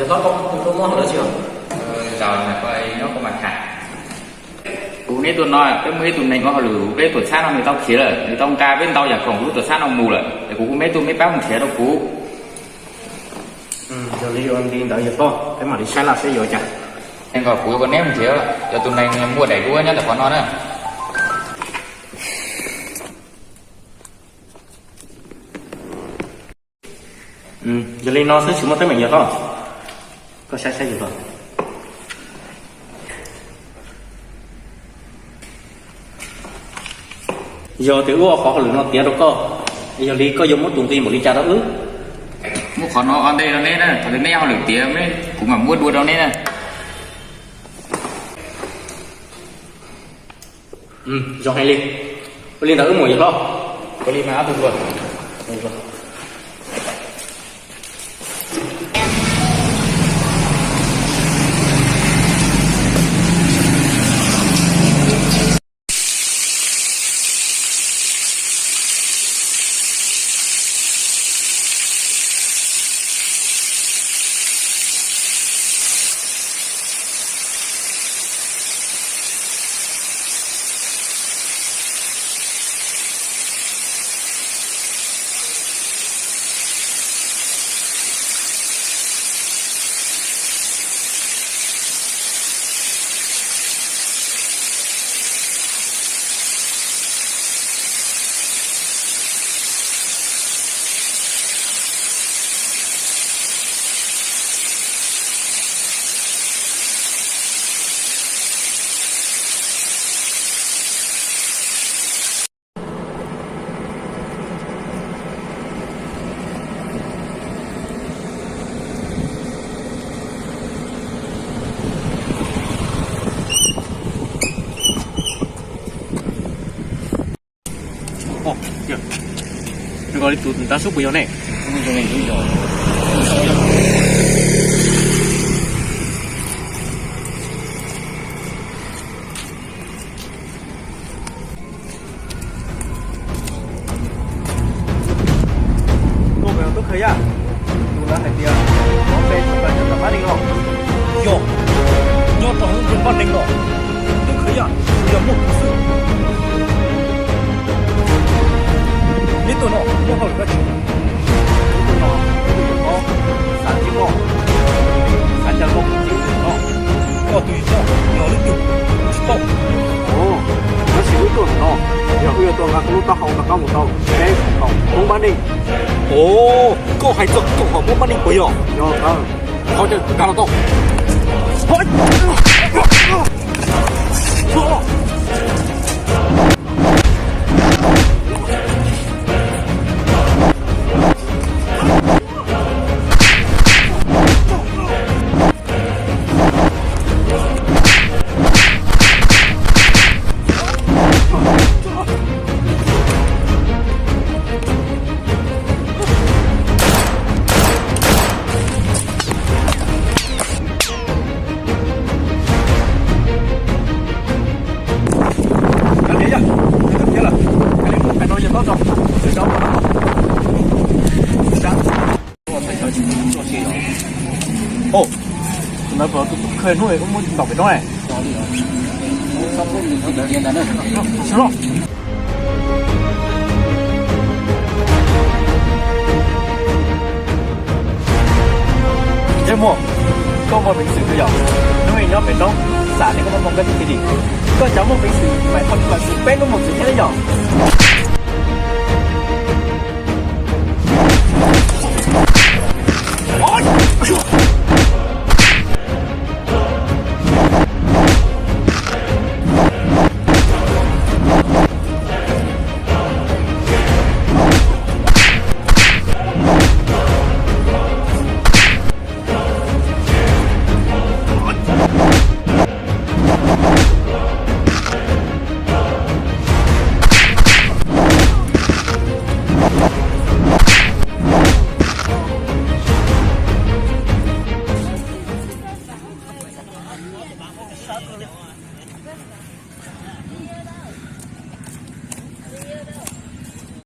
Koj muab hauj lwm tsis? Zaum no koj nyob koj mam tham. Kuv neb tuaj no peb muaj ib tug neeg ua hauj lwm peb tuam txhab no nws tau khiav lawm, nws tau nqa peb ntau yam khoom kuv lub tuam txhab no mus lawm es kuv kuj meb tuaj meb pab mus nrhiav rau kuv. Yog li ua li ntawd yog toj peb mam li saib laj saib yuav cas. Neb nkaus kuv yuav kom neb mus nrhiav cov tus neeg muaj daim duab nyob tom qhov no na. Yog li no xwb tsis muaj teeb meem yog toj. Koj saib saib yus toj. Yog tias wb ua qhov hauj lwm no tiav rau koj, yog li koj yuav muab tus nqi npaum li cas rau wb? Muab qhov no ua ntej rau neb na, thaum twg neb hauj lwm tiav kuv mam muab dua rau neb na. Zoo heev li. Ua li ntawd wb mus yawg hlob. Ua li mas ob tug hluas. Nkaus li tus nrab sub puas yog ne? Tuaj pem tub khaws yaj, tus lawv hais tias cov npe tsis tau nyob tom pab neeg no. Yog, nyob rau hauv nroog pab neeg no, tub khaws yaj yog muaj kuv xwb. Neb tuaj no muaj hauj lwm dab tsi? Wb tuaj no, wb tuaj yuav koj, xav ntsib koj, xav cas koj kuj tsis no. Koj tus yog, yog leej twg kuv tsis paub. Tab sis wb tuaj ntawm no, yog wb yuav tuaj nqa koj lub taub hau rov qab mus rau peb koom haum Hmoob pab neeg. Ov, koj hais txog koom haum Hmoob pab neeg puas yog? Yog ntawd. Qhov chaw nqa los tau. Ov, tus ntawd puas yog tus khaws hnub wb muab tom pem no ne? Sawv los. Ntsej muag, koj muaj peev xwm kawg yog? Hnub ib nyob pem roob, xam tias koj muaj moo kab tib si li. Koj cas muaj peev xwm mais thauj ib pab xwm peb lub moo txwv thiab yog?